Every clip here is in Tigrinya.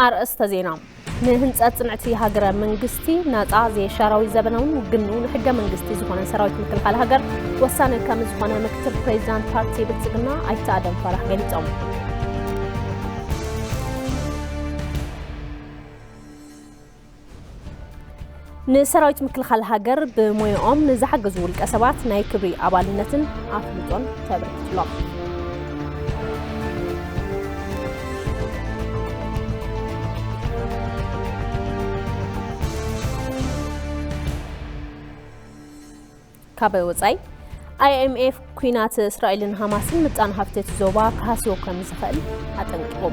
ኣርእስተ ዜና። ንህንጸት ጽንዕቲ ሃገረ መንግስቲ፣ ናጻ፣ ዘይሻራዊ፣ ዘበናውን ውግንኡ ንሕገ መንግስቲ ዝኾነ ሰራዊት ምክልኻል ሃገር ወሳኒ ከም ዝኾነ ምክትል ፕሬዚዳንት ፓርቲ ብልጽግና ኣይተ ኣደም ፋራሕ ገሊጾም። ንሰራዊት ምክልኻል ሃገር ብሞያኦም ንዝሓገዙ ውልቀ ሰባት ናይ ክብሪ ኣባልነትን ኣፍልጦን ተበርኪትሎም። ካብ ወጻኢ፣ ኣይ ኤም ኤፍ ኲናት እስራኤልን ሃማስን ምጣነ ሃብቲ እቲ ዞባ ክሃስዮ ከም ዝኽእል ኣጠንቂቑ።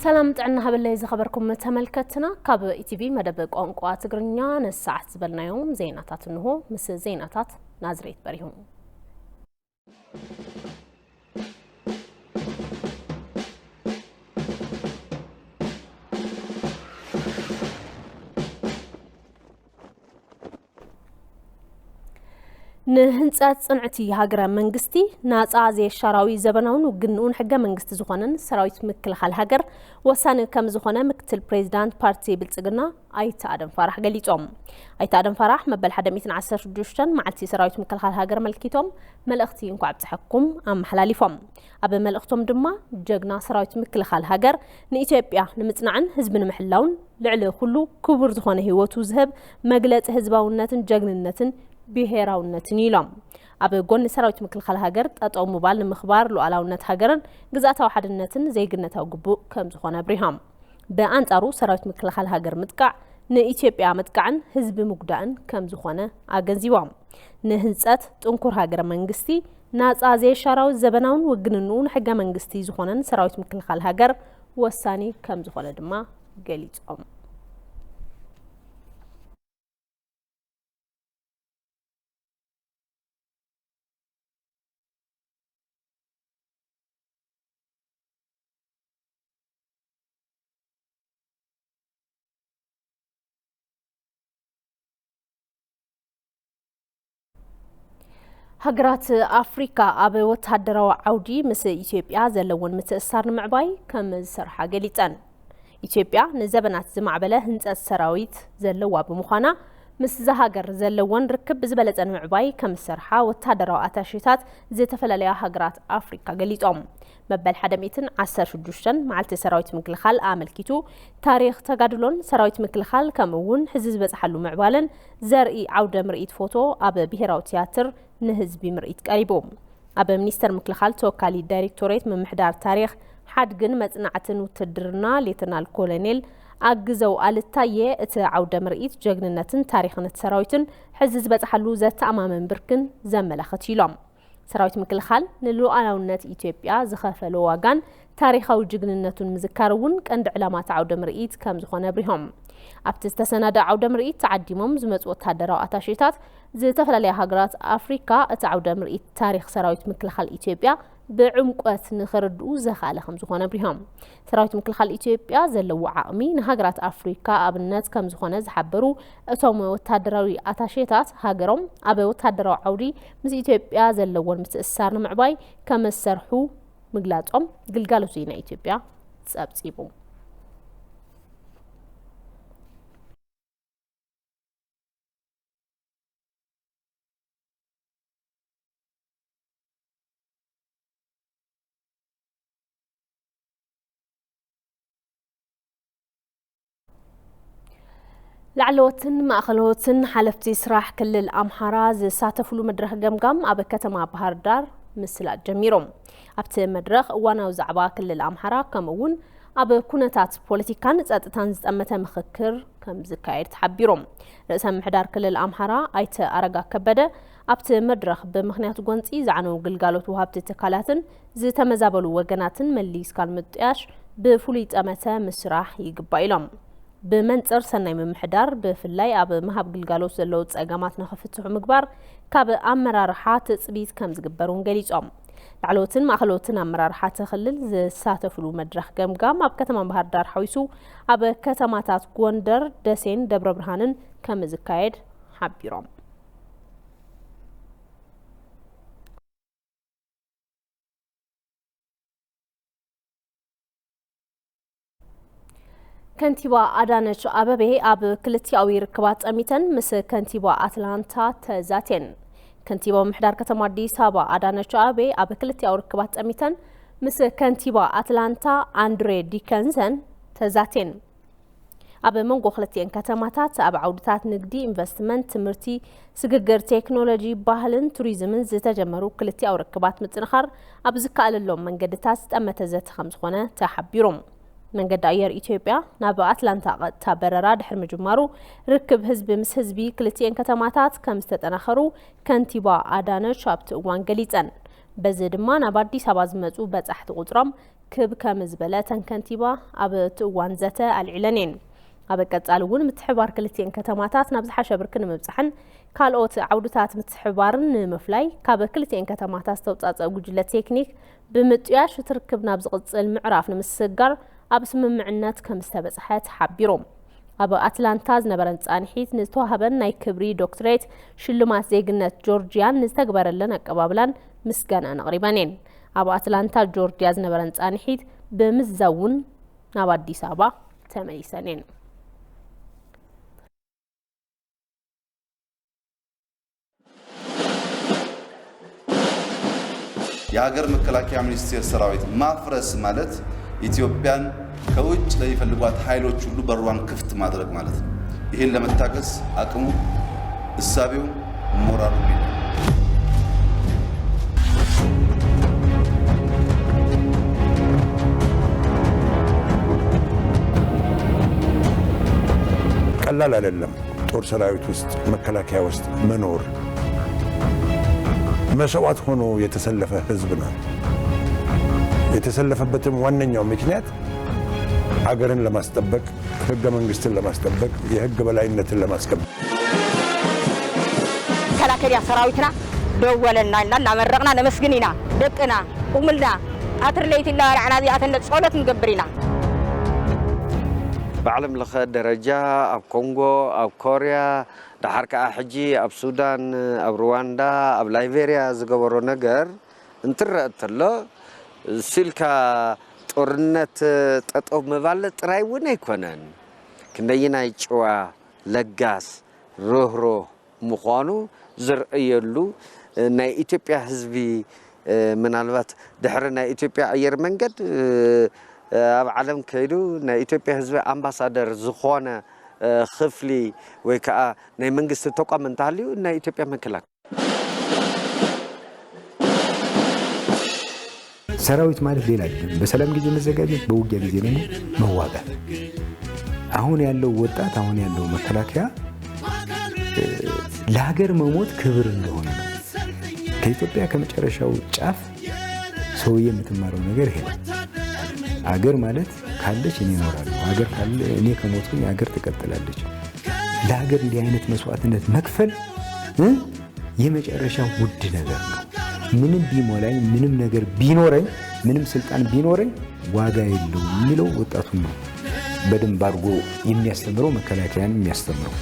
ሰላም ጥዕና ሃበለይ ዝኸበርኩም ተመልከትና፣ ካብ ኢቲቪ መደብ ቋንቋ ትግርኛ ንሰዓት ዝበልናዮም ዜናታት እንሆ። ምስ ዜናታት ናዝሬት በሪሁ። ንህንጸት ጽንዕቲ ሃገረ መንግስቲ፣ ናጻ፣ ዘይሻራዊ፣ ዘበናውን ውግንኡን ሕገ መንግስቲ ዝኾነን ሰራዊት ምክልኻል ሃገር ወሳኒ ከም ዝኾነ ምክትል ፕሬዚዳንት ፓርቲ ብልጽግና ኣይተ ኣደም ፋራሕ ገሊጾም። ኣይተ ኣደም ፋራሕ መበል ሓደ ሚእትን ዓሰርተ ሽዱሽተን መዓልቲ ሰራዊት ምክልኻል ሃገር መልኪቶም መልእኽቲ እንኳዕ ኣብጽሐኩም ኣመሓላሊፎም። ኣብ መልእኽቶም ድማ፣ ጀግና ሰራዊት ምክልኻል ሃገር ንኢትዮጵያ ንምጽናዕን ህዝቢ ንምሕላውን ልዕሊ ኩሉ ክቡር ዝኾነ ህይወቱ ዝህብ መግለጺ ህዝባውነትን ጀግንነትን ብሄራውነትን ኢሎም። ኣብ ጎኒ ሰራዊት ምክልኻል ሃገር ጠጠው ምባል ንምኽባር ሉዓላውነት ሃገርን ግዝኣታዊ ሓድነትን ዜግነታዊ ግቡእ ከም ዝኾነ ኣብሪሆም። ብኣንጻሩ ሰራዊት ምክልኻል ሃገር ምጥቃዕ ንኢትዮጵያ ምጥቃዕን ህዝቢ ምጉዳእን ከም ዝኾነ ኣገንዚቦም። ንህንጸት ጥንኩር ሃገረ መንግስቲ፣ ናጻ፣ ዘይሻራዊ፣ ዘበናውን ውግንንኡ ንሕገ መንግስቲ ዝኾነን ሰራዊት ምክልኻል ሃገር ወሳኒ ከም ዝኾነ ድማ ገሊጾም። ሃገራት ኣፍሪካ ኣብ ወተሃደራዊ ዓውዲ ምስ ኢትዮጵያ ዘለወን ምትእስሳር ንምዕባይ ከም ዝሰርሓ ገሊፀን። ኢትዮጵያ ንዘበናት ዝማዕበለ ህንፀት ሰራዊት ዘለዋ ብምዃና፣ ምስዛ ሃገር ዘለወን ርክብ ብዝበለፀ ንምዕባይ ከም ዝሰርሓ ወተሃደራዊ ኣታሼታት ዝተፈላለያ ሃገራት ኣፍሪካ ገሊፆም። መበል ሓደ ሚእትን ዓሰርተ ሽዱሽተን መዓልቲ ሰራዊት ምክልኻል ኣመልኪቱ፣ ታሪኽ ተጋድሎን ሰራዊት ምክልኻል ከምኡ እውን ሕዚ ዝበፅሓሉ ምዕባለን ዘርኢ ዓውደ ምርኢት ፎቶ ኣብ ብሄራዊ ትያትር ንህዝቢ ምርኢት ቀሪቡ። ኣብ ሚኒስተር ምክልኻል ተወካሊ ዳይሬክቶሬት ምምሕዳር ታሪኽ፣ ሓድግን መጽናዕትን ውትድርና ሌተናል ኮሎኔል ኣግዘው ኣልታየ፣ እቲ ዓውደ ምርኢት ጀግንነትን ታሪኽን እቲ ሰራዊትን ሕዚ ዝበጽሓሉ ዘተኣማምን ብርክን ዘመላኽት ኢሎም። ሰራዊት ምክልኻል ንሉዓላውነት ኢትዮጵያ ዝኸፈሎ ዋጋን ታሪኻዊ ጅግንነቱን ምዝካር እውን ቀንዲ ዕላማ እቲ ዓውደ ምርኢት ከም ዝኾነ ኣብሪሆም። ኣብቲ ዝተሰናደ ዓውደ ምርኢት ተዓዲሞም ዝመጹ ወተሃደራዊ ኣታሼታት ዝተፈላለያ ሃገራት ኣፍሪካ እቲ ዓውደ ምርኢት ታሪኽ ሰራዊት ምክልኻል ኢትዮጵያ ብዕምቆት ንኽርድኡ ዘኽኣለ ከም ዝኾነ ኣብሪሆም። ሰራዊት ምክልኻል ኢትዮጵያ ዘለዎ ዓቕሚ ንሃገራት ኣፍሪካ ኣብነት ከም ዝኾነ ዝሓበሩ እቶም ወተሃደራዊ ኣታሼታት፣ ሃገሮም ኣብ ወተሃደራዊ ዓውዲ ምስ ኢትዮጵያ ዘለዎን ምትእስሳር ንምዕባይ ከም ዝሰርሑ ምግላጾም ግልጋሎት ዜና ኢትዮጵያ ጸብጺቡ። ላዕለዎትን ማእኸለዎትን ሓለፍቲ ስራሕ ክልል ኣምሓራ ዝሳተፍሉ መድረኽ ገምጋም ኣብ ከተማ ባህር ዳር ምስላጥ ጀሚሩ። ኣብቲ መድረኽ እዋናዊ ዛዕባ ክልል ኣምሓራ ከምኡ እውን ኣብ ኩነታት ፖለቲካን ጸጥታን ዝጠመተ ምኽክር ከም ዝካየድ ተሓቢሩ። ርእሰ ምምሕዳር ክልል ኣምሓራ ኣይተ ኣረጋ ከበደ ኣብቲ መድረኽ ብምኽንያት ጎንጺ ዝዓነዉ ግልጋሎት ወሃብቲ ትካላትን ዝተመዛበሉ ወገናትን መሊስካ ንምጥያሽ ብፍሉይ ጠመተ ምስራሕ ይግባእ ኢሎም። ብመንጽር ሰናይ ምምሕዳር ብፍላይ ኣብ ምሃብ ግልጋሎት ዘለዉ ጸገማት ንኽፍትሑ ምግባር ካብ ኣመራርሓ ትጽቢት ከም ዝግበር እውን ገሊጾም። ላዕለዎትን ማእኸለዎትን ኣመራርሓ እቲ ክልል ዝሳተፍሉ መድረኽ ገምጋም ኣብ ከተማ ባህር ዳር ሓዊሱ ኣብ ከተማታት ጎንደር፣ ደሴን ደብረ ብርሃንን ከም ዝካየድ ሓቢሮም። ከንቲባ ኣዳነች ኣበቤ ኣብ ክልቲኣዊ ርክባት ጸሚተን ምስ ከንቲባ ኣትላንታ ተዛቴን። ከንቲባ ምምሕዳር ከተማ ኣዲስ ኣበባ ኣዳነች ኣበቤ ኣብ ክልቲኣዊ ርክባት ጸሚተን ምስ ከንቲባ ኣትላንታ ኣንድሬ ዲከንሰን ተዛቴን። ኣብ መንጎ ክልቲኤን ከተማታት ኣብ ዓውድታት ንግዲ፣ ኢንቨስትመንት፣ ትምህርቲ፣ ስግግር ቴክኖሎጂ፣ ባህልን ቱሪዝምን ዝተጀመሩ ክልቲኣዊ ርክባት ምጥንኻር ኣብ ዝከኣለሎም መንገድታት ዝጠመተ ዘተ ከም ዝኾነ ተሓቢሩ። መንገዲ ኣየር ኢትዮጵያ ናብ ኣትላንታ ቀጥታ በረራ ድሕሪ ምጅማሩ ርክብ ህዝቢ ምስ ህዝቢ ክልቲኤን ከተማታት ከም ዝተጠናኸሩ ከንቲባ ኣዳነች ኣብቲ እዋን ገሊጸን። በዚ ድማ ናብ ኣዲስ ኣበባ ዝመጹ በጻሕቲ ቁጽሮም ክብ ከም ዝበለ እተን ከንቲባ ኣብቲ እዋን ዘተ ኣልዒለን እየን። ኣብ ቀጻሊ እውን ምትሕባር ክልቲኤን ከተማታት ናብ ዝሓሸ ብርኪ ንምብጻሕን ካልኦት ዓውድታት ምትሕባርን ንምፍላይ ካብ ክልቲኤን ከተማታት ዝተውጻጸ ጉጅለ ቴክኒክ ብምጥያሽ እቲ ርክብ ናብ ዝቕጽል ምዕራፍ ንምስግጋር ኣብ ስምምዕነት ከም ዝተበጽሐ ተሓቢሩ። ኣብ ኣትላንታ ዝነበረን ጻንሒት ንዝተዋህበን ናይ ክብሪ ዶክትሬት ሽልማት ዜግነት ጆርጅያን ንዝተግበረለን ኣቀባብላን ምስጋናን ኣቕሪበን እየን። ኣብ ኣትላንታ ጆርጅያ ዝነበረን ጻንሒት ብምዛውን ናብ ኣዲስ ኣበባ ተመሊሰን እየን። የሀገር መከላከያ ሚኒስቴር ሰራዊት ማፍረስ ማለት ኢትዮጵያን ከውጭ ለሚፈልጓት ሀይሎች ሁሉ በሯን ክፍት ማድረግ ማለት ነው። ይህን ለመታገስ አቅሙ፣ እሳቤው፣ ሞራሉ የለም። ቀላል አይደለም። ጦር ሰራዊት ውስጥ መከላከያ ውስጥ መኖር መስዋዕት ሆኖ የተሰለፈ ህዝብ ነው። የተሰለፈበትም ዋነኛው ምክንያት አገርን ለማስጠበቅ፣ ህገ መንግስትን ለማስጠበቅ፣ የህግ በላይነትን ለማስከበር መከላከያ ሰራዊትና ደወለና እና እናመረቅና ነመስግን ኢና። ደቅና ቁምልና ቀትር ለይቲ እናበላዕና እዚኣተን ጸሎት ንገብር ኢና። ብዓለም ለኸ ደረጃ ኣብ ኮንጎ፣ ኣብ ኮርያ፣ ደሓር ከዓ ሕጂ ኣብ ሱዳን፣ ኣብ ሩዋንዳ፣ ኣብ ላይቤርያ ዝገበሮ ነገር እንትረአ እንተሎ፣ ሲልካ ጦርነት ጠጠው ምባል ጥራይ እውን ኣይኮነን። ክንደይናይ ጭዋ፣ ለጋስ፣ ርህሩህ ምዃኑ ዝረኣየሉ፣ ናይ ኢትዮጵያ ህዝቢ ምናልባት ድሕሪ ናይ ኢትዮጵያ ኣየር መንገድ ኣብ ዓለም ከይዱ ናይ ኢትዮጵያ ህዝቢ ኣምባሳደር ዝኾነ ክፍሊ ወይ ከዓ ናይ መንግስቲ ተቋም እንተሃልዩ ናይ ኢትዮጵያ መከላከያ። ሰራዊት ማለት ሌላ አይደለም። በሰላም ጊዜ መዘጋጀት፣ በውጊያ ጊዜ ደግሞ መዋጋት። አሁን ያለው ወጣት፣ አሁን ያለው መከላከያ ለሀገር መሞት ክብር እንደሆነ ነው። ከኢትዮጵያ ከመጨረሻው ጫፍ ሰውዬ የምትማረው ነገር ይሄ ነው። አገር ማለት ካለች እኔ እኖራለሁ፣ አገር ካለ እኔ ከሞትኩኝ አገር ትቀጥላለች። ለሀገር እንዲህ አይነት መስዋዕትነት መክፈል እ የመጨረሻ ውድ ነገር ነው። ምንም ቢሞላኝ፣ ምንም ነገር ቢኖረኝ፣ ምንም ስልጣን ቢኖረኝ ዋጋ የለውም የሚለው ወጣቱን ነው በደንብ አድርጎ የሚያስተምረው፣ መከላከያን የሚያስተምረው።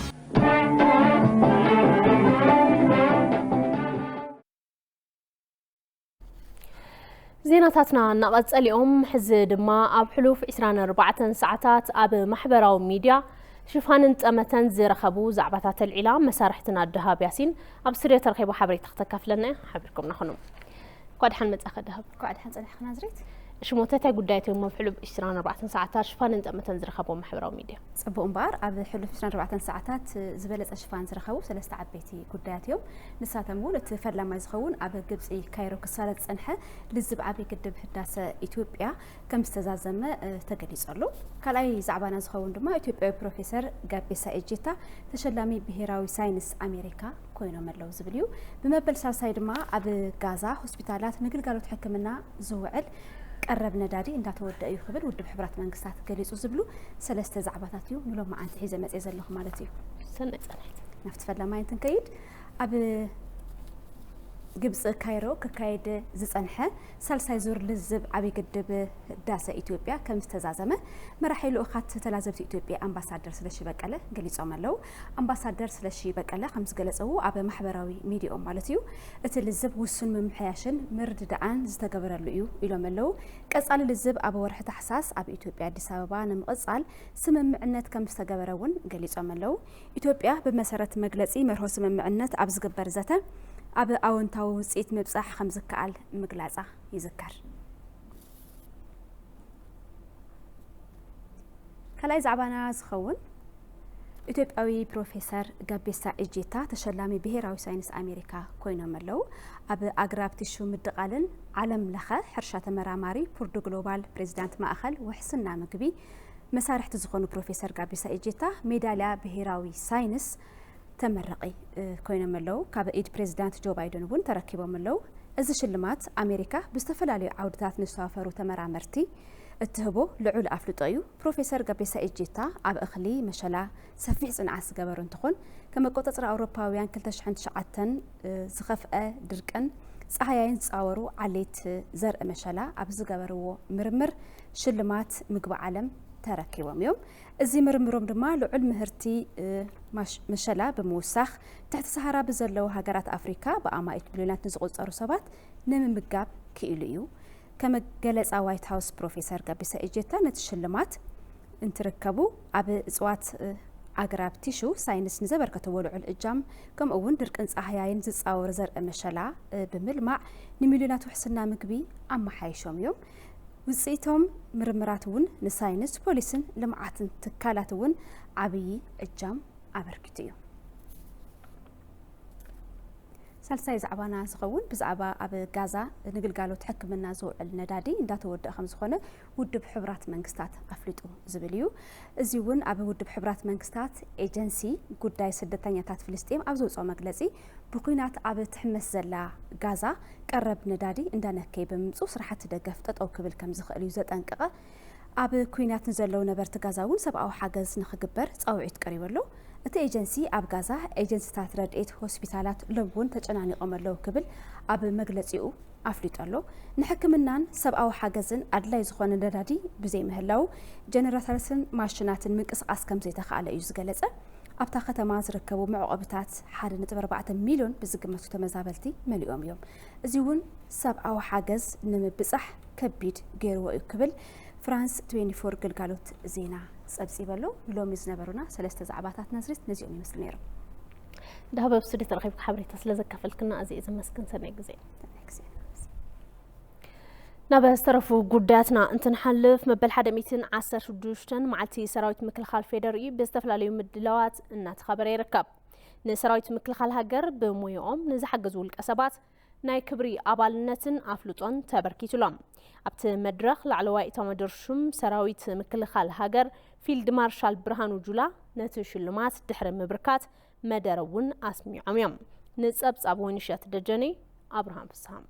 ዜናታትና እናቐጸሊኦም፣ ሕዚ ድማ ኣብ ሕሉፍ ዕስራን ኣርባዕተን ሰዓታት ኣብ ማሕበራዊ ሚድያ ሽፋንን ጠመተን ዝረኸቡ ዛዕባታት ኣልዒላ መሳርሕትና ደሃብ ያሲን ኣብ ስቱድዮ ተረኺባ ሓበሬታ ክተካፍለና እያ። ሓቢርኩም ናኹኑ። እኳ ደሓን መጻኸ ደሃብ። እኳ ደሓን ጸኒሕኪ ናዝሬት። ሽሞተታይ ጉዳያት እዮም ኣብ ሕሉፍ ዕስራን ኣርባዕተን ሰዓታት ሽፋንን ጠመተን ዝረኸቡ ማሕበራዊ ሚድያ? ጽቡቕ እምበኣር፣ ኣብ ሕሉፍ ዕስራን ኣርባዕተን ሰዓታት ዝበለጸ ሽፋን ዝረኸቡ ሰለስተ ዓበይቲ ጉዳያት እዮም። ንሳቶም እውን እቲ ፈላማይ ዝኸውን ኣብ ግብጺ ካይሮ ክሳለጥ ዝጸንሐ ልዝብ ዓብዪ ግድብ ህዳሰ ኢትዮጵያ ከም ዝተዛዘመ ተገሊጹ ኣሎ። ካልኣይ ዛዕባና ዝኸውን ድማ ኢትዮጵያዊ ፕሮፌሰር ጋቢሳ ኤጄታ ተሸላሚ ብሄራዊ ሳይንስ ኣሜሪካ ኮይኖም ኣለዉ ዝብል እዩ። ብመበል ሳልሳይ ድማ ኣብ ጋዛ ሆስፒታላት ንግልጋሎት ሕክምና ዝውዕል ቀረብ ነዳዲ እንዳተወደአ እዩ ክብል ውድብ ሕቡራት መንግስታት ገሊጹ ዝብሉ ሰለስተ ዛዕባታት እዩ ንሎማዓንቲ ሒዘ መጽየ ዘለኹ ማለት እዩ። ሰናይ ጸንሒት። ናብቲ ፈላማይ እንትንከይድ ኣብ ግብፂ ካይሮ ክካየድ ዝፀንሐ ሳልሳይ ዙር ልዝብ ዓብዪ ግድብ ህዳሰ ኢትዮጵያ ከም ዝተዛዘመ መራሒ ልኡኻት ተላዘብቲ ኢትዮጵያ ኣምባሳደር ስለሺ በቀለ ገሊጾም ኣለዉ። ኣምባሳደር ስለሺ በቀለ ከም ዝገለጸዎ ኣብ ማሕበራዊ ሚዲያኦም ማለት እዩ እቲ ልዝብ ውሱን ምምሕያሽን ምርድዳኣን ዝተገበረሉ እዩ ኢሎም ኣለዉ። ቀጻሊ ልዝብ ኣብ ወርሒ ታሕሳስ ኣብ ኢትዮጵያ ኣዲስ ኣበባ ንምቕጻል ስምምዕነት ከም ዝተገበረ እውን ገሊጾም ኣለዉ። ኢትዮጵያ ብመሰረት መግለጺ መርሆ ስምምዕነት ኣብ ዝግበር ዘተ ኣብ ኣወንታዊ ውጽኢት ምብጻሕ ከም ዝከኣል ምግላጻ ይዝከር። ካልኣይ ዛዕባና ዝኸውን ኢትዮጵያዊ ፕሮፌሰር ጋቤሳ ኢጄታ ተሸላሚ ብሄራዊ ሳይንስ ኣሜሪካ ኮይኖም ኣለዉ። ኣብ ኣግራብ ቲሹ ምድቓልን ዓለም ለኸ ሕርሻ ተመራማሪ ፑርዱ ግሎባል ፕሬዚዳንት ማእኸል ውሕስና ምግቢ መሳርሕቲ ዝኾኑ ፕሮፌሰር ጋቢሳ ኢጄታ ሜዳልያ ብሄራዊ ሳይንስ ተመረቒ እ፣ ኮይኖም ኣለዉ። ካብ ኢድ ፕሬዚዳንት ጆ ባይደን እውን ተረኪቦም ኣለዉ። እዚ ሽልማት ኣሜሪካ ብዝተፈላለዩ ዓውድታት ንዝተዋፈሩ ተመራመርቲ እትህቦ ልዑል ኣፍልጦ እዩ። ፕሮፌሰር ጋቤሳ ኢጄታ ኣብ እኽሊ፣ መሸላ፣ ሰፊሕ ጽንዓት ዝገበሩ እንትኾን ከም ኣቆጻጽራ ኣውሮፓውያን ክልተ ሽሕን ትሽዓተን እ፣ ዝኸፍአ ድርቅን ጻህያይን ዝጻወሩ ዓሌት ዘርኢ መሸላ ኣብ ዝገበርዎ ምርምር ሽልማት ምግቢ ዓለም ተረኪቦም እዮም። እዚ ምርምሮም ድማ ልዑል ምህርቲ እ፣ ማሽ- መሸላ ብምውሳኽ ትሕቲ ሰሃራ ብዘለዉ ሃገራት ኣፍሪካ ብኣማኢት ሚልዮናት ንዝቑጸሩ ሰባት ንምምጋብ ክኢሉ እዩ። ከመ ገለጻ ዋይት ሃውስ ፕሮፌሰር ጋቢሳ ኢጄታ ነቲ ሽልማት እንትርከቡ ኣብ እፅዋት እ፣ ኣግራብ ቲሹ ሳይንስ ንዘበርከትዎ ልዑል እጃም ከምኡ እውን ድርቅን ፃህያይን ዝፃወር ዘርኢ መሸላ እ፣ ብምልማዕ ንሚልዮናት ውሕስና ምግቢ ኣመሓይሾም እዮም። ውፅኢቶም ምርምራት እውን ንሳይንስ ፖሊስን ልምዓትን ትካላት እውን ዓብዪ እጃም ኣበርኪቱ እዩ። ሳልሳይ ዛዕባና ዝኸውን ብዛዕባ ኣብ ጋዛ ንግልጋሎት ሕክምና ዝውዕል ነዳዲ እንዳተወደአ ከም ዝኾነ ውድብ ሕቡራት መንግስታት ኣፍሊጡ ዝብል እዩ። እዚ እውን ኣብ ውድብ ሕቡራት መንግስታት ኤጀንሲ ጉዳይ ስደተኛታት ፍልስጤም ኣብ ዘውፅኦ መግለፂ ብኩናት ኣብ ትሕመስ ዘላ ጋዛ ቀረብ ነዳዲ እንዳነከየ ብምምፁ ስራሕቲ ደገፍ ጠጠው ክብል ከም ዝኽእል እዩ ዘጠንቀቐ። ኣብ ኩናት ንዘለዉ ነበርቲ ጋዛ እውን ሰብኣዊ ሓገዝ ንኽግበር ፃውዒት ቀሪቡ ኣሎ። እቲ ኤጀንሲ ኣብ ጋዛ ኤጀንሲታት ረድኤት ሆስፒታላት ሎም እውን ተጨናኒቖም ኣለዉ ክብል ኣብ መግለፂኡ ኣፍሊጡ ኣሎ። ንሕክምናን ሰብኣዊ ሓገዝን ኣድላይ ዝኾነ ነዳዲ ብዘይምህላው ጀነሬተርትን ማሽናትን ምንቅስቓስ ከም ዘይተኻእለ እዩ ዝገለጸ። ኣብታ ከተማ ዝርከቡ መዕቆብታት ሓደ ነጥቢ ኣርባዕተ ሚልዮን ብዝግመቱ ተመዛበልቲ መሊኦም እዮም። እዚ እውን ሰብኣዊ ሓገዝ ንምብጻሕ ከቢድ ገይርዎ እዩ ክብል ፍራንስ ትዌንቲ ፎር ግልጋሎት ዜና ጸብጺበ ኣሎ። ሎሚ ዝነበሩና ሰለስተ ዛዕባታት ናዝሬት ነዚኦም ይመስሉ ነይሮም። ዳህበብ ስቱዲዮ ተረኺብካ ሓበሬታ ስለ ዘካፈልክና ኣዝየ ዘመስግን። ሰናይ ግዜ። ሰናይ ግዜ። ናብ ዝተረፉ ጉዳያትና እንትንሓልፍ፣ መበል ሓደ ሚእትን ዓሰርተ ሽዱሽተን መዓልቲ ሰራዊት ምክልኻል ፌዴሪኢ ብዝተፈላለዩ ምድላዋት እናተኸበረ ይርከብ። ንሰራዊት ምክልኻል ሃገር ብሞያኦም ንዝሓገዙ ውልቀ ሰባት ናይ ክብሪ ኣባልነትን ኣፍልጦን ተበርኪቱሎም። ኣብቲ መድረኽ ላዕለዋይ ኢታማጆር ሹም ሰራዊት ምክልኻል ሃገር ፊልድ ማርሻል ብርሃኑ ጁላ ነቲ ሽልማት ድሕሪ ምብርካት መደረ እውን ኣስሚዖም እዮም። ንጸብጻብ ወይንሸት ደጀኔ፣ ኣብርሃም ፍስሃም።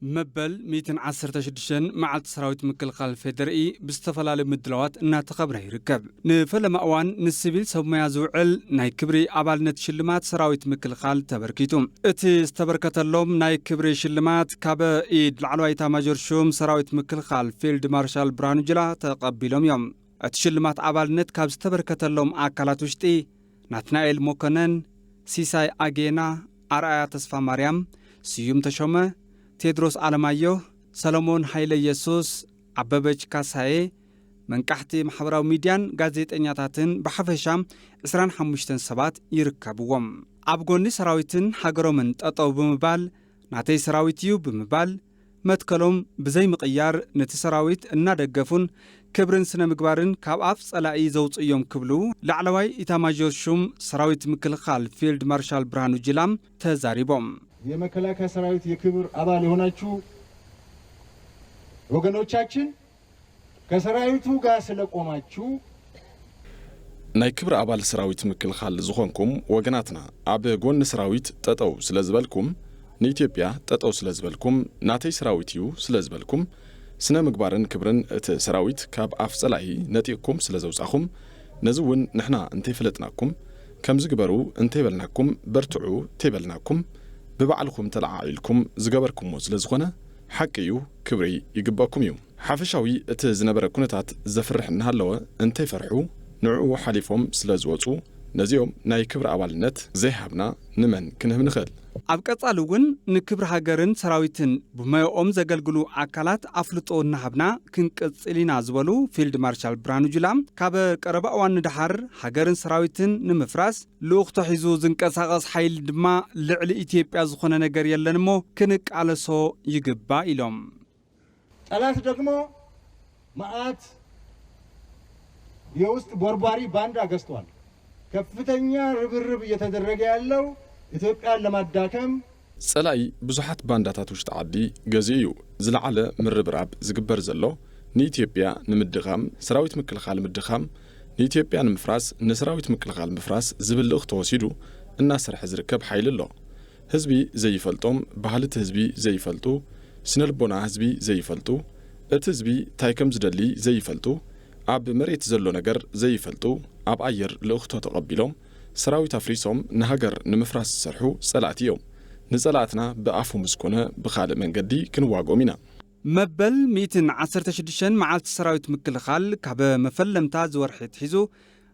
መበል ሚእትን ዓሰርተ ሽዱሽተን መዓልቲ ሰራዊት ምክልኻል ፌዴሪኢ ብዝተፈላለዩ ምድላዋት እናተኸብረ ይርከብ። ንፈለማ እዋን ንሲቪል ሰብ ሞያ ዝውዕል ናይ ክብሪ ኣባልነት ሽልማት ሰራዊት ምክልኻል ተበርኪቱ። እቲ ዝተበርከተሎም ናይ ክብሪ ሽልማት ካብ ኢድ ላዕለዋይ ኢታማጆር ሹም ሰራዊት ምክልኻል ፊልድ ማርሻል ብርሃኑ ጁላ ተቐቢሎም እዮም። እቲ ሽልማት ኣባልነት ካብ ዝተበርከተሎም ኣካላት ውሽጢ ናትናኤል መኮነን፣ ሲሳይ ኣጌና፣ ኣርኣያ ተስፋማርያም፣ ስዩም ተሾመ፣ ቴድሮስ ኣለማየሁ፣ ሰለሞን ሃይለ ኢየሱስ፣ ኣበበች ካሳዬ፣ መንቃሕቲ ማሕበራዊ ሚድያን ጋዜጠኛታትን ብሓፈሻ ዕስራን ሓሙሽተን ሰባት ይርከብዎም። ኣብ ጎኒ ሰራዊትን ሃገሮምን ጠጠው ብምባል ናተይ ሰራዊት እዩ ብምባል መትከሎም ብዘይምቕያር ነቲ ሰራዊት እናደገፉን ክብርን ስነ ምግባርን ካብ ኣፍ ጸላኢ ዘውጽእዮም ክብሉ ላዕለዋይ ኢታማዦር ሹም ሰራዊት ምክልኻል ፊልድ ማርሻል ብርሃኑ ጁላ ተዛሪቦም። የመከላከያ ሰራዊት የክብር አባል የሆናችሁ ወገኖቻችን ከሰራዊቱ ጋር ስለቆማችሁ ናይ ክብሪ ኣባል ሰራዊት ምክልኻል ዝኾንኩም ወገናትና፣ ኣብ ጎኒ ሰራዊት ጠጠው ስለ ዝበልኩም፣ ንኢትዮጵያ ጠጠው ስለ ዝበልኩም፣ ናተይ ሰራዊት እዩ ስለ ዝበልኩም፣ ስነ ምግባርን ክብርን እቲ ሰራዊት ካብ ኣፍ ጸላኢ ነጢቕኩም ስለ ዘውጻኹም፣ ነዚ እውን ንሕና እንተይፈለጥናኩም፣ ከምዚ ግበሩ እንተይበልናኩም፣ በርትዑ እንተይበልናኩም፣ ብባዕልኹም ተለዓዒልኩም ዝገበርኩሞ ስለ ዝኾነ፣ ሓቂ እዩ፣ ክብሪ ይግበኩም እዩ። ሓፈሻዊ እቲ ዝነበረ ኩነታት ዘፍርሕ እናሃለወ፣ እንተይፈርሑ፣ ንዕኡ ሓሊፎም ስለ ዝወጹ፣ ነዚኦም ናይ ክብሪ ኣባልነት ዘይሃብና ንመን ክንህብ ንኽእል? ኣብ ቀጻሊ እውን ንክብሪ ሃገርን ሰራዊትን ብሞያኦም ዘገልግሉ ኣካላት ኣፍልጦ እናሃብና ክንቅጽል ኢና ዝበሉ ፊልድ ማርሻል ብርሃኑ ጁላ፣ ካብ ቀረባ እዋን ንደሓር ሃገርን ሰራዊትን ንምፍራስ ልኡኽቶ ሒዙ ዝንቀሳቐስ ሓይሊ ድማ ልዕሊ ኢትዮጵያ ዝኾነ ነገር የለን እሞ ክንቃለሶ ይግባእ ኢሎም። ጠላት ደግሞ መዓት የውስጥ ቦርቧሪ ባንዳ ገዝቷል። ከፍተኛ ርብርብ እየተደረገ ያለው ኢትዮጵያን ለማዳከም። ጸላኢ ብዙሓት ባንዳታት ውሽጢ ዓዲ ገዚኡ እዩ። ዝለዓለ ምርብራብ ዝግበር ዘሎ ንኢትዮጵያ ንምድኻም፣ ሰራዊት ምክልኻል ምድኻም፣ ንኢትዮጵያ ንምፍራስ፣ ንሰራዊት ምክልኻል ምፍራስ ዝብል ልእኽቶ ወሲዱ እናሰርሐ ዝርከብ ሓይሊ ኣሎ። ህዝቢ ዘይፈልጦም፣ ባህሊ እቲ ህዝቢ ዘይፈልጡ፣ ስነ ልቦና ህዝቢ ዘይፈልጡ፣ እቲ ህዝቢ ታይ ከም ዝደሊ ዘይፈልጡ፣ ኣብ መሬት ዘሎ ነገር ዘይፈልጡ፣ ኣብ ኣየር ልእኽቶ ተቐቢሎም ሰራዊት ኣፍሪሶም ንሃገር ንምፍራስ ዝሰርሑ ጸላእቲ እዮም። ንጸላእትና ብኣፎም ዝኾነ ብኻልእ መንገዲ ክንዋግኦም ኢና። መበል ሚእትን ዓሰርተ ሽዱሽተን መዓልቲ ሰራዊት ምክልኻል ካብ መፈለምታ ዝወርሒ ኣትሒዙ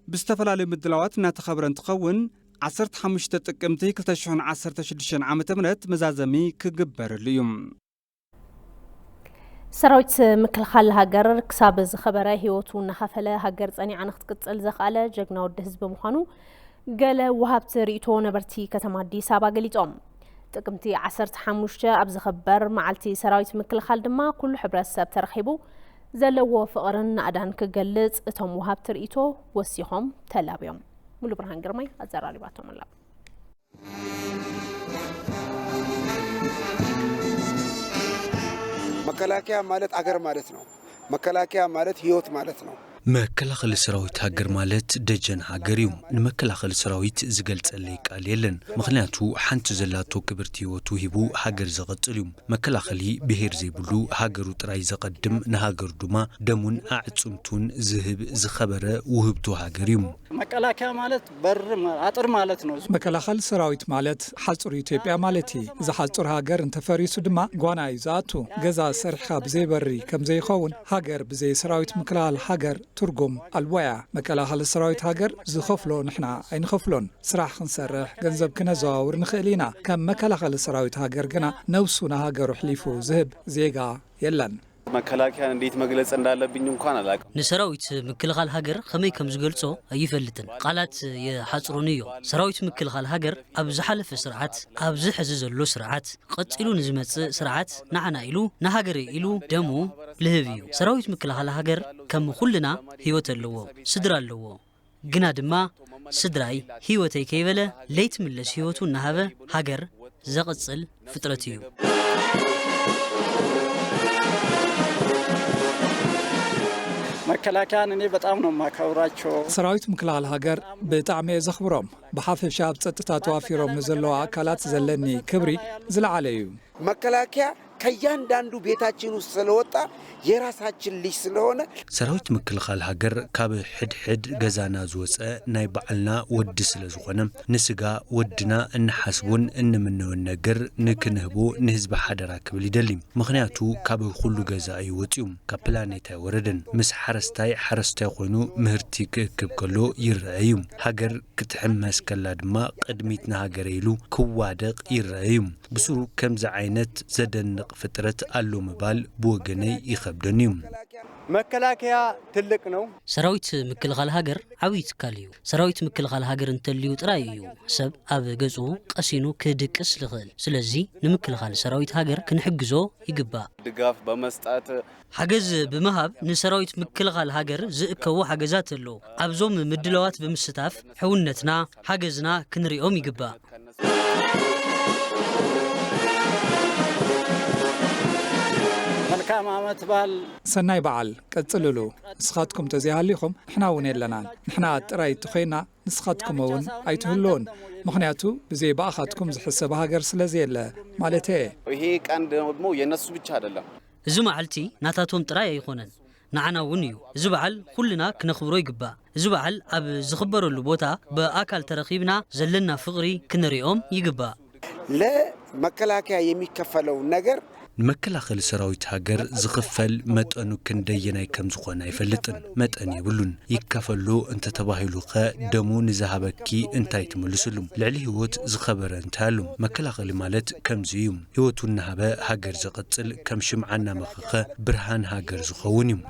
ብዝተፈላለዩ ምድላዋት እናተኸብረ እንትኸውን ዓሰርተ ሓሙሽተ ጥቅምቲ ክልተ ሽሕን ዓሰርተ ሽዱሽተን ዓመተ ምህረት መዛዘሚ ክግበረሉ እዩ። ሰራዊት ምክልኻል ሃገር ክሳብ ዝኸበረ ህይወቱ እናኸፈለ ሃገር ጸኒዓ ንክትቅጽል ዘኽኣለ ጀግና ወዲ ህዝቢ ምዃኑ ገለ ወሃብቲ ርእይቶ ነበርቲ ከተማ ኣዲስ ኣበባ ገሊጾም። ጥቅምቲ ዓሰርተ ሓሙሽተ ኣብ ዝኽበር መዓልቲ ሰራዊት ምክልኻል ድማ ኩሉ ሕብረተሰብ ተረኺቡ ዘለዎ ፍቕርን ናእዳን ክገልጽ እቶም ወሃብቲ ርእይቶ ወሲኾም ተላብዮም። ሙሉ ብርሃን ግርማይ ኣዘራሪባቶም ኣላ። መከላከያ ማለት አገር ማለት ነው። መከላከያ ማለት ህይወት ማለት ነው። መከላኸሊ ሰራዊት ሃገር ማለት ደጀን ሃገር እዩ። ንመከላኸሊ ሰራዊት ዝገልጸለይ ቃል የለን። ምኽንያቱ ሓንቲ ዘላቶ ክብርቲ ህይወቱ ሂቡ ሃገር ዘቐጽል እዩ። መከላኸሊ ብሄር ዘይብሉ ሃገሩ ጥራይ ዘቐድም ንሃገሩ ድማ ደሙን ኣዕጽምቱን ዝህብ ዝኸበረ ውህብቶ ሃገር እዩ። መከላከያ ማለት በር አጥር ማለት ነው። መከላኸሊ ሰራዊት ማለት ሓፁር ኢትዮጵያ ማለት እዩ። እዚ ሓፁር ሃገር እንተፈሪሱ ድማ ጓና እዩ ዝኣቱ። ገዛ ሰሪሕኻ ብዘይ በሪ ከም ዘይኸውን ሃገር ብዘይ ሰራዊት ምክልኻል ሃገር ትርጉም ኣልቦ እያ። መከላኸሊ ሰራዊት ሃገር ዝኸፍሎ ንሕና ኣይንኸፍሎን። ስራሕ ክንሰርሕ ገንዘብ ክነዘዋውር ንኽእል ኢና። ከም መከላኸሊ ሰራዊት ሃገር ግና ነብሱ ንሃገሩ ኣሕሊፉ ዝህብ ዜጋ የለን። መከላከያን እንዴት መግለጽ እንዳለብኝ እንኳን አላውቅም። ንሰራዊት ምክልኻል ሃገር ከመይ ከም ዝገልጾ ኣይፈልጥን። ቃላት ይሓጽሩኒ እዮም። ሰራዊት ምክልኻል ሃገር ኣብ ዝሓለፈ ስርዓት፣ ኣብዚ ሕዚ ዘሎ ስርዓት፣ ቀጺሉ ንዝመጽእ ስርዓት ንዓና ኢሉ ንሃገረይ ኢሉ ደሙ ልህብ እዩ። ሰራዊት ምክልኻል ሃገር ከም ኩልና ህይወት ኣለዎ፣ ስድራ ኣለዎ። ግና ድማ ስድራይ ህይወተይ ከይበለ ለይትምለስ ህይወቱ እናሃበ ሃገር ዘቐጽል ፍጥረት እዩ። መከላከያን እኔ በጣም ነው የማከብራቸው። ሰራዊት ምክልኻል ሃገር ብጣዕሚ እየ ዘኽብሮም። ብሓፈሻ ኣብ ጸጥታ ተዋፊሮም ንዘለዉ ኣካላት ዘለኒ ክብሪ ዝለዓለ እዩ። መከላከያ ከእያንዳንዱ ቤታችን ውስጥ ስለወጣ የራሳችን ልጅ ስለሆነ ሰራዊት ምክልኻል ሃገር ካብ ሕድሕድ ገዛና ዝወፀ ናይ ባዕልና ወዲ ስለ ዝኾነ ንስጋ ወድና እንሓስቦን እንምነዮን ነገር ንክንህቦ ንህዝቢ ሓደራ ክብል ይደሊ። ምኽንያቱ ካብ ኩሉ ገዛ እዩ ወፂኡ፣ ካብ ፕላኔት ኣይወረደን። ምስ ሓረስታይ ሓረስታይ ኮይኑ ምህርቲ ክእክብ ከሎ ይረአ እዩ። ሃገር ክትሕመስ ከላ ድማ ቅድሚት ንሃገረ ኢሉ ክዋደቕ ይረአ እዩ። ብስሩ ከምዚ ዓይነት ዘደንቕ ፍጥረት ኣሎ ምባል ብወገነይ ይኸብደኒ እዩ። መከላከያ ትልቅ ነው። ሰራዊት ምክልኻል ሃገር ዓብዪ ትካል እዩ። ሰራዊት ምክልኻል ሃገር እንተልዩ ጥራይ እዩ ሰብ ኣብ ገጹ ቀሲኑ ክድቅስ ዝኽእል። ስለዚ ንምክልኻል ሰራዊት ሃገር ክንሕግዞ ይግባእ። ድጋፍ በመስጠት ሓገዝ ብምሃብ ንሰራዊት ምክልኻል ሃገር ዝእከቡ ሓገዛት ኣለዉ። ኣብዞም ምድላዋት ብምስታፍ ሕውነትና፣ ሓገዝና ክንሪኦም ይግባእ። መልካም ዓመት በዓል። ሰናይ በዓል ቀጽልሉ። ንስኻትኩም ተዘይሃሊኹም ንሕና እውን የለናን። ንሕና ጥራይ እንተኾይና ንስኻትኩም እውን ኣይትህልውን። ምኽንያቱ ብዘይ ብኣኻትኩም ዝሕሰብ ሃገር ስለ ዘየለ ማለተየ። ይሄ ቀን ደግሞ የነሱ ብቻ አይደለም። እዚ መዓልቲ ናታቶም ጥራይ ኣይኾነን፣ ንዓና እውን እዩ። እዚ በዓል ኩልና ክነኽብሮ ይግባእ። እዚ በዓል ኣብ ዝኽበረሉ ቦታ ብኣካል ተረኺብና ዘለና ፍቕሪ ክነሪኦም ይግባእ። ለመከላከያ የሚከፈለው ነገር ንመከላኸሊ ሰራዊት ሃገር ዝኽፈል መጠኑ ክንደየናይ ከም ዝኾነ ኣይፈልጥን። መጠን የብሉን። ይከፈሉ እንተተባሂሉ ኸ ደሙ ንዝሃበኪ እንታይ ትምልስሉ? ልዕሊ ህይወት ዝኸበረ እንታይ ኣሎ? መከላኸሊ ማለት ከምዚ እዩ። ህይወቱ እናሃበ ሃገር ዘቐጽል፣ ከም ሽምዓ እናመኸኸ ብርሃን ሃገር ዝኸውን እዩ።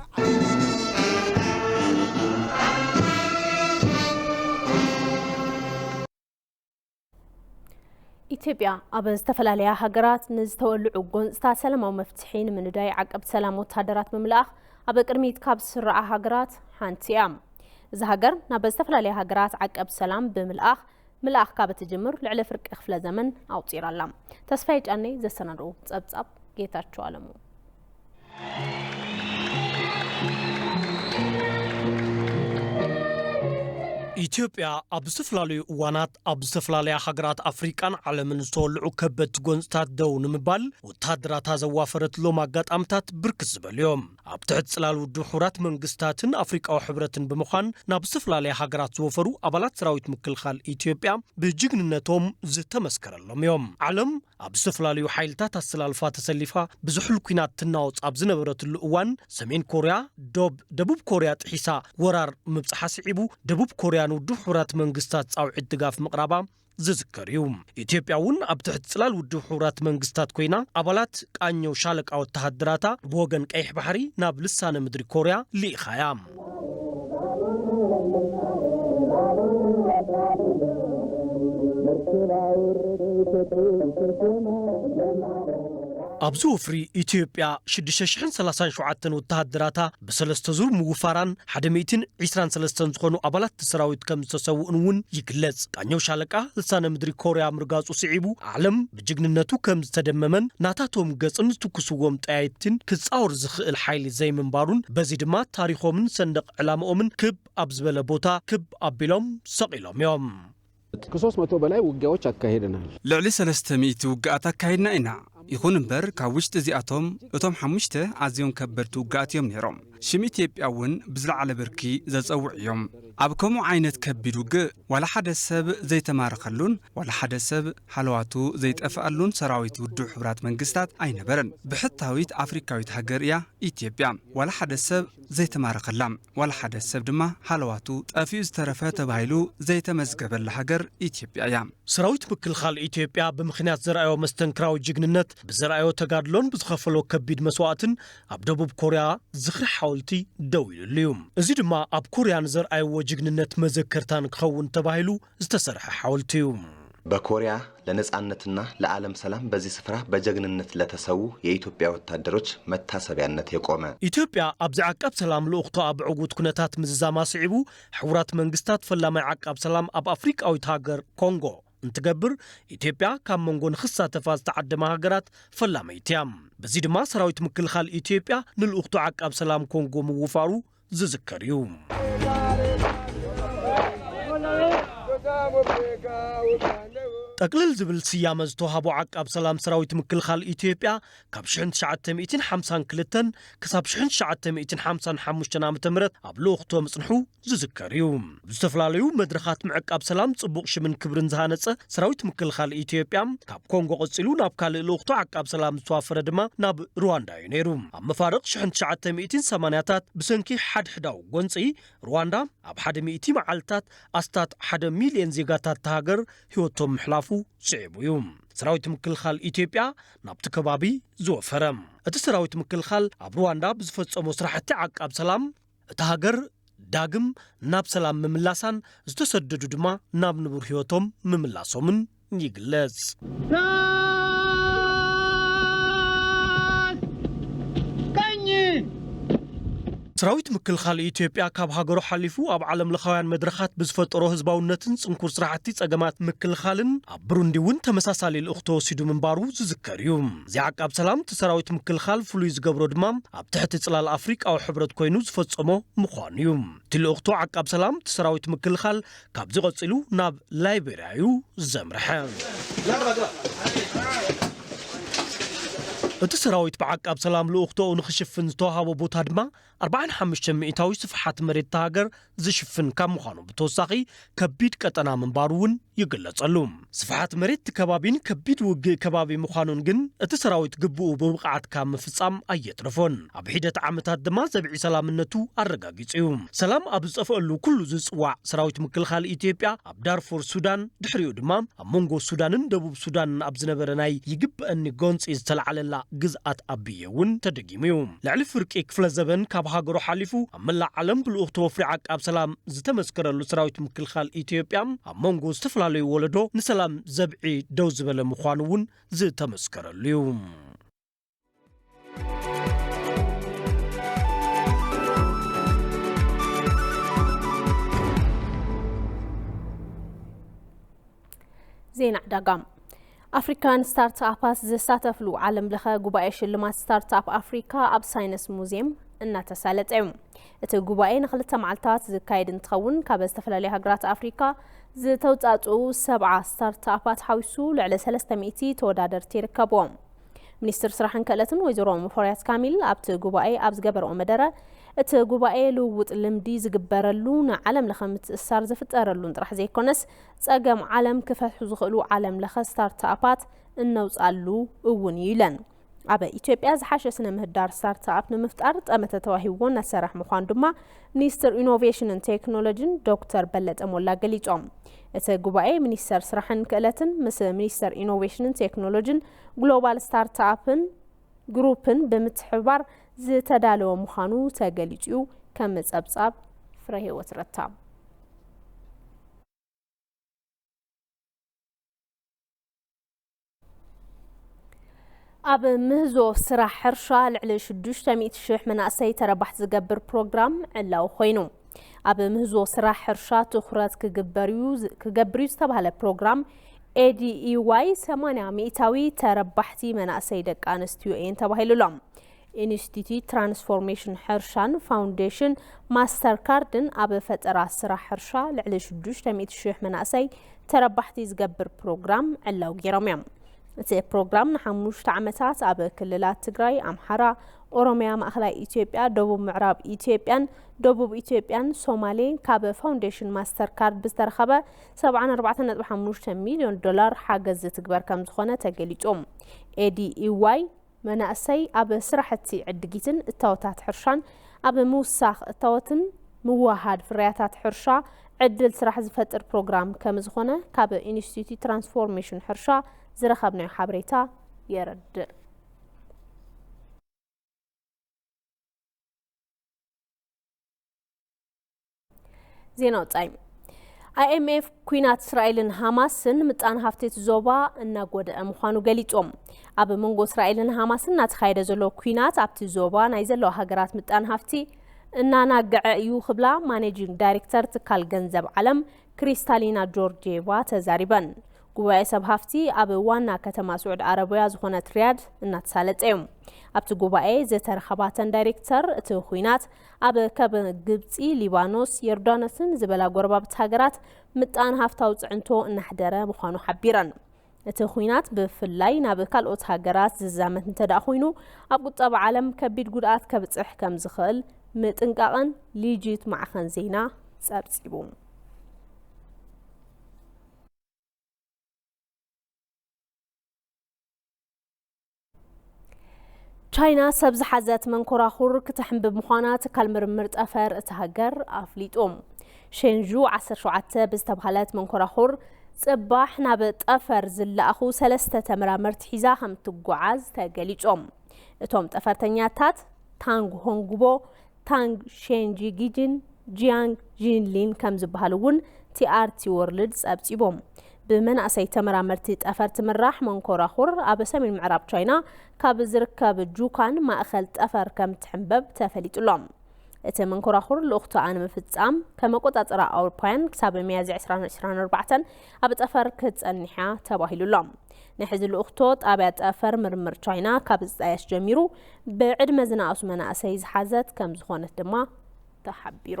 ኢትዮጵያ ኣብ ዝተፈላለያ ሃገራት ንዝተወልዑ ጎንፅታት ሰላማዊ መፍትሒ ንምንዳይ ዓቀብቲ ሰላም ወታደራት ምምላኣኽ ኣብ ቅድሚት ካብ ዝስርዓ ሃገራት ሓንቲ እያ። እዛ ሃገር ናብ ዝተፈላለያ ሃገራት ዓቀብቲ ሰላም ብምልኣኽ ምልኣኽ ካብ እትጅምር ልዕሊ ፍርቂ ክፍለ ዘመን ኣቑፂራ ኣላ። ተስፋዬ ጫኔ ዘሰናድኦ ፀብፃብ ጌታቸው ኣለሙ። ኢትዮጵያ ኣብ ዝተፈላለዩ እዋናት ኣብ ዝተፈላለያ ሃገራት ኣፍሪቃን ዓለምን ዝተወልዑ ከበድቲ ጎንፅታት ደው ንምባል ወተሃደራታ ዘዋፈረትሎም ኣጋጣምታት ብርክት ዝበሉ እዮም። ኣብ ትሕቲ ጽላል ውድብ ሕቡራት መንግስታትን ኣፍሪቃዊ ሕብረትን ብምዃን ናብ ዝተፈላለያ ሃገራት ዝወፈሩ ኣባላት ሰራዊት ምክልኻል ኢትዮጵያ ብጅግንነቶም ዝተመስከረሎም እዮም። ዓለም ኣብ ዝተፈላለዩ ሓይልታት ኣሰላልፋ ተሰሊፋ ብዙሕ ኩናት ትናወጽ ኣብ ዝነበረትሉ እዋን ሰሜን ኮርያ ዶብ ደቡብ ኮርያ ጥሒሳ ወራር ምብጽሓ ስዒቡ ደቡብ ኮርያ ንውድብ ሕቡራት መንግስታት ጻውዒት ድጋፍ ምቕራባ ዝዝከር እዩ። ኢትዮጵያ እውን ኣብ ትሕቲ ጽላል ውድብ ሕቡራት መንግስታት ኮይና ኣባላት ቃኘው ሻለቃ ወተሃደራታ ብወገን ቀይሕ ባሕሪ ናብ ልሳነ ምድሪ ኮርያ ልኢኻ እያ። ኣብዚ ወፍሪ ኢትዮጵያ ሽዱሽተ ሽሕን ሰላሳን ሸውዓተን ወተሃደራታ ብሰለስተ ዙር ምውፋራን ሓደ ሚእትን ዕስራን ሰለስተን ዝኾኑ ኣባላት እቲ ሰራዊት ከም ዝተሰውኡን እውን ይግለጽ። ቃኘው ሻለቃ ልሳነ ምድሪ ኮርያ ምርጋጹ ስዒቡ ዓለም ብጅግንነቱ ከም ዝተደመመን ናታቶም ገጽን ዝትኩስዎም ጠያይትን ክጻወር ዝኽእል ሓይሊ ዘይምንባሩን በዚ ድማ ታሪኾምን ሰንደቕ ዕላምኦምን ክብ ኣብ ዝበለ ቦታ ክብ ኣቢሎም ሰቒሎም እዮም። ከሶስት መቶ በላይ ውጊያዎች አካሄደናል። ልዕሊ ሰለስተ ሚእቲ ውግኣት ኣካይድና ኢና። ይኹን እምበር ካብ ውሽጢ እዚኣቶም እቶም ሓሙሽተ ኣዝዮም ከበድቲ ውግኣት እዮም ነይሮም። ሽም ኢትዮጵያ እውን ብዝለዓለ ብርኪ ዘጸውዕ እዮም። ኣብ ከምኡ ዓይነት ከቢድ ውግእ ዋላ ሓደ ሰብ ዘይተማረኸሉን ዋላ ሓደ ሰብ ሃለዋቱ ዘይጠፍኣሉን ሰራዊት ውድብ ሕቡራት መንግስታት ኣይነበረን። ብሕታዊት ኣፍሪካዊት ሃገር እያ ኢትዮጵያ። ዋላ ሓደ ሰብ ዘይተማረኸላ ዋላ ሓደ ሰብ ድማ ሃለዋቱ ጠፊኡ ዝተረፈ ተባሂሉ ዘይተመዝገበላ ሃገር ኢትዮጵያ እያ። ሰራዊት ምክልኻል ኢትዮጵያ ብምኽንያት ዘርኣዮ መስተንክራዊ ጅግንነት ብዘርኣዮ ተጋድሎን ብዝኸፈሎ ከቢድ መስዋእትን ኣብ ደቡብ ኮርያ ዝኽሪ ሓወልቲ ደው ኢሉሉ እዩ። እዚ ድማ ኣብ ኮርያ ንዘርኣይዎ ጅግንነት መዘከርታን ክኸውን ተባሂሉ ዝተሰርሐ ሓወልቲ እዩ። በኮሪያ ለነጻነትና ለዓለም ሰላም በዚህ ስፍራ በጀግንነት ለተሰዉ የኢትዮጵያ ወታደሮች መታሰቢያነት የቆመ። ኢትዮጵያ ኣብዚ ዓቃብ ሰላም ልኡኽቶኣ ብዕዉት ኩነታት ምዝዛማ ስዒቡ ሕቡራት መንግስታት ፈላማይ ዓቃብ ሰላም ኣብ ኣፍሪቃዊት ሃገር ኮንጎ እንትገብር ኢትዮጵያ ካብ መንጎ ንኽሳተፋ ዝተዓደማ ሃገራት ፈላመይቲ እያ። በዚ ድማ ሰራዊት ምክልኻል ኢትዮጵያ ንልኡኽቶ ዓቃብ ሰላም ኮንጎ ምውፋሩ ዝዝከር እዩ። ጠቅልል ዝብል ስያመ ዝተዋሃቦ ዓቃብ ሰላም ሰራዊት ምክልኻል ኢትዮጵያ ካብ ሽሕን ትሽዓተ ሚእትን ሓምሳን ክልተን ክሳብ ሽሕን ትሽዓተ ሚእትን ሓምሳን ሓሙሽተን ዓመተ ምህረት ኣብ ልኡኽቶ ምጽንሑ ዝዝከር እዩ። ብዝተፈላለዩ መድረኻት ምዕቃብ ሰላም ጽቡቕ ሽምን ክብርን ዝሃነጸ ሰራዊት ምክልኻል ኢትዮጵያ ካብ ኮንጎ ቀጺሉ ናብ ካልእ ልኡኽቶ ዓቃብ ሰላም ዝተዋፈረ ድማ ናብ ሩዋንዳ እዩ ነይሩ። ኣብ መፋርቕ ሽሕን ትሽዓተ ሚእትን ሰማንያታት ብሰንኪ ሓድሕዳዊ ጎንጺ ሩዋንዳ ኣብ ሓደ ሚእቲ መዓልታት ኣስታት ሓደ ሚልዮን ዜጋታት እታ ሃገር ህይወቶም ምሕላፉ ስዒቡ እዩ። ሰራዊት ምክልኻል ኢትዮጵያ ናብቲ ከባቢ ዝወፈረ እቲ ሰራዊት ምክልኻል ኣብ ሩዋንዳ ብዝፈጸሞ ስራሕቲ ዓቃብ ሰላም እታ ሃገር ዳግም ናብ ሰላም ምምላሳን ዝተሰደዱ ድማ ናብ ንቡር ህይወቶም ምምላሶምን ይግለጽ። ሰራዊት ምክልኻል ኢትዮጵያ ካብ ሃገሩ ሓሊፉ ኣብ ዓለም ለኻውያን መድረኻት ብዝፈጠሮ ህዝባውነትን ጽንኩር ስራሕቲ ጸገማት ምክልኻልን ኣብ ብሩንዲ እውን ተመሳሳሊ ልኡኽ ተወሲዱ ምንባሩ ዝዝከር እዩ። እዚ ዓቃብ ሰላም እቲ ሰራዊት ምክልኻል ፍሉይ ዝገብሮ ድማ ኣብ ትሕቲ ጽላል ኣፍሪቃዊ ሕብረት ኮይኑ ዝፈጸሞ ምዃኑ እዩ። እቲ ልኡኽቶ ዓቃብ ሰላም እቲ ሰራዊት ምክልኻል ካብዚ ቀጺሉ ናብ ላይቤርያ እዩ ዘምርሐ። እቲ ሰራዊት ብዓቃብ ሰላም ልኡኽቶኡ ንኽሽፍን ዝተዋሃቦ ቦታ ድማ ኣርባዓን ሓሙሽተን ሚእታዊ ስፍሓት መሬት እታ ሃገር ዝሽፍን ካብ ምዃኑ ብተወሳኺ፣ ከቢድ ቀጠና ምንባሩ እውን ይግለጸሉ። ስፍሓት መሬት እቲ ከባቢን ከቢድ ውግእ ከባቢ ምዃኑን ግን እቲ ሰራዊት ግብኡ ብብቕዓት ካብ ምፍጻም ኣየትረፎን። ኣብ ሒደት ዓመታት ድማ ዘብዒ ሰላምነቱ ኣረጋጊጹ እዩ። ሰላም ኣብ ዝጠፍአሉ ኩሉ ዝጽዋዕ ሰራዊት ምክልኻል ኢትዮጵያ ኣብ ዳርፉር ሱዳን፣ ድሕሪኡ ድማ ኣብ መንጎ ሱዳንን ደቡብ ሱዳንን ኣብ ዝነበረ ናይ ይግበአኒ ጎንጺ ዝተለዓለላ ግዝኣት ኣቢየ እውን ተደጊሙ እዩ። ልዕሊ ፍርቂ ክፍለ ዘበን ካብ ሃገሩ ሓሊፉ ኣብ መላእ ዓለም ብልኡኽቶ ወፍሪ ዓቃብ ሰላም ዝተመስከረሉ ሰራዊት ምክልኻል ኢትዮጵያ ኣብ መንጎ ዝተፈላለዩ ወለዶ ንሰላም ዘብዒ ደው ዝበለ ምዃኑ እውን ዝተመስከረሉ እዩ። ዜና ዕዳጋ። ኣፍሪካውያን ስታርትኣፓት ዝሳተፍሉ ዓለም ለኸ ጉባኤ ሽልማት ስታርትኣፕ ኣፍሪካ ኣብ ሳይንስ ሙዚየም እናተሳለጠ እዩ። እቲ ጉባኤ ንክልተ መዓልታት ዝካየድ እንትኸውን፣ ካብ ዝተፈላለዩ ሃገራት ኣፍሪካ ዝተውፃፅኡ ሰብዓ ስታርትኣፓት ሓዊሱ ልዕሊ ሰለስተ ሚእቲ ተወዳደርቲ ይርከብዎም። ሚኒስትር ስራሕን ክእለትን ወይዘሮ ሙፈሪያት ካሚል ኣብቲ ጉባኤ ኣብ ዝገበረኦ መደረ፣ እቲ ጉባኤ ልውውጥ ልምዲ ዝግበረሉ፣ ንዓለም ለኸ ምትእስሳር ዝፍጠረሉን ጥራሕ ዘይኮነስ፣ ጸገም ዓለም ክፈትሑ ዝኽእሉ ዓለም ለኸ ስታርትኣፓት እነውጻሉ እውን እዩ ኢለን። ኣብ ኢትዮጵያ ዝሓሸ ስነ ምህዳር ስታርትኣፕ ንምፍጣር ጠመተ ተዋሂብዎ እናተሰርሐ ምዃኑ ድማ ሚኒስትር ኢኖቬሽንን ቴክኖሎጂን ዶክተር በለጠ ሞላ ገሊጾም። እቲ ጉባኤ ሚኒስተር ስራሕን ክእለትን ምስ ሚኒስተር ኢኖቬሽንን ቴክኖሎጂን ግሎባል ስታርትኣፕን ግሩፕን ብምትሕብባር ዝተዳለወ ምዃኑ ተገሊጹ እዩ። ከም ጸብጻብ ፍረህይወት ረታ። ኣብ ምህዞ ስራሕ ሕርሻ ልዕሊ ሽዱሽተ ሚእቲ ሽሕ መናእሰይ ተረባሕቲ ዝገብር ፕሮግራም ዕላዊ ኮይኑ። ኣብ ምህዞ ስራሕ ሕርሻ ትኹረት ክግበር እዩ ዝ-፣ ክገብር እዩ ዝተባህለ ፕሮግራም ኤ ዲ ኢ ዋይ ሰማንያ ሚእታዊ ተረባሕቲ መናእሰይ ደቂ ኣንስትዮ እየን ተባሂሉሎም። ኢንስቲትዩት ትራንስፎርሜሽን ሕርሻን ፋውንዴሽን ማስተር ካርድን ኣብ ፈጠራ ስራሕ ሕርሻ ልዕሊ ሽዱሽተ ሚእቲ ሽሕ መናእሰይ ተረባሕቲ ዝገብር ፕሮግራም ዕላው ገይሮም እዮም። እቲ ፕሮግራም ንሓሙሽተ ዓመታት ኣብ ክልላት ትግራይ፣ ኣምሓራ፣ ኦሮሚያ፣ ማእኸላይ ኢትዮጵያ፣ ደቡብ ምዕራብ ኢትዮጵያን ደቡብ ኢትዮጵያን ሶማሌ ካብ ፋውንዴሽን ማስተር ካርድ ብዝተረኸበ ሰብዓን ኣርባዕተን ነጥቢ ሓሙሽተ ሚልዮን ዶላር ሓገዝ ዝትግበር ከም ዝኾነ ተገሊጹ። ኤ ዲ ኢ ዋይ መናእሰይ ኣብ ስራሕቲ ዕድጊትን እታወታት ሕርሻን ኣብ ምውሳኽ እታወትን ምውሃድ ፍርያታት ሕርሻ ዕድል ስራሕ ዝፈጥር ፕሮግራም ከም ዝኾነ ካብ ኢንስቲትዩት ትራንስፎርሜሽን ሕርሻ ዝረኸብናዮ ሓበሬታ የረድእ። ዜና ወጻኢ። ኣይ ኤም ኤፍ ኲናት እስራኤልን ሃማስን ምጣን ሃፍቲ እቲ ዞባ እናጎድአ ምዃኑ ገሊጾም። ኣብ መንጎ እስራኤልን ሃማስን እናተኻየደ ዘሎ ኲናት ኣብቲ ዞባ ናይ ዘለዋ ሃገራት ምጣን ሃፍቲ እናናግዐ እዩ ክብላ ማኔጂንግ ዳይሬክተር ትካል ገንዘብ ዓለም ክሪስታሊና ጆርጂየቫ ተዛሪበን። ጉባኤ ሰብ ሃፍቲ ኣብ ዋና ከተማ ስዑድ ዓረብያ ዝኾነት ሪያድ እናተሳለጠ እዩ። ኣብቲ ጉባኤ ዝተረኸባተን ዳይሬክተር እቲ ኹናት ኣብ ከም ግብጺ፣ ሊባኖስ፣ ዮርዳኖስን ዝበላ ጎረባብቲ ሃገራት ምጣን ሃፍታዊ ጽዕንቶ እናሕደረ ምዃኑ ሓቢረን። እቲ ኹናት ብፍላይ ናብ ካልኦት ሃገራት ዝዛመት እንተደኣ ኮይኑ ኣብ ቁጠባ ዓለም ከቢድ ጉድኣት ከብጽሕ ከም ዝኽእል ምጥንቃቐን ሊጂት ማዕኸን ዜና ጸብጺቡ። ቻይና ሰብ ዝሓዘት መንኮራኹር ክትሕንብብ ምዃና ትካል ምርምር ጠፈር እታ ሃገር ኣፍሊጡ። ሼንዡ ዓሰርተ ሸውዓተ ብዝተባህለት መንኮራኹር ጽባሕ ናብ ጠፈር ዝለኣኹ ሰለስተ ተመራመርቲ ሒዛ ከም ትጓዓዝ ተገሊጾም። እቶም ጠፈርተኛታት ታንግ ሆንግቦ፣ ታንግ ሼንጂ ጊጅን ጂያንግ ጂንሊን ከም ዝበሃሉ እውን ቲ ኣር ቲ ወርልድ ጸብጺቦም። ብመናእሰይ ተመራመርቲ ጠፈር ትምራሕ መንኮራኹር ኣብ ሰሜን ምዕራብ ቻይና ካብ ዝርከብ ጁካን ማእኸል ጠፈር ከም ትሕንበብ ተፈሊጡሎም። እቲ መንኮራኹር ልኡኽቶኣ ንምፍጻም ከመቆጻጸራ ኣውሮፓውያን ክሳብ ሚያዝያ ዕስራን ዕስራን ኣርባዕተን ኣብ ጠፈር ክትጸንሕ እያ ተባሂሉሎም። ናይ ሕዚ ልኡኽቶ ጣብያ ጠፈር ምርምር ቻይና ካብ ዝጣየሽ ጀሚሩ ብዕድመ ዝነኣሱ መናእሰይ ዝሓዘት ከም ዝኾነት ድማ ተሓቢሩ።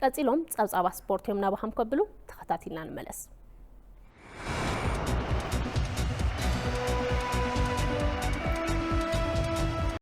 ቀጺሎም ጸብጻባት ስፖርት እዮም ናባኹም ከብሉ ተኸታቲልና ንመለስ።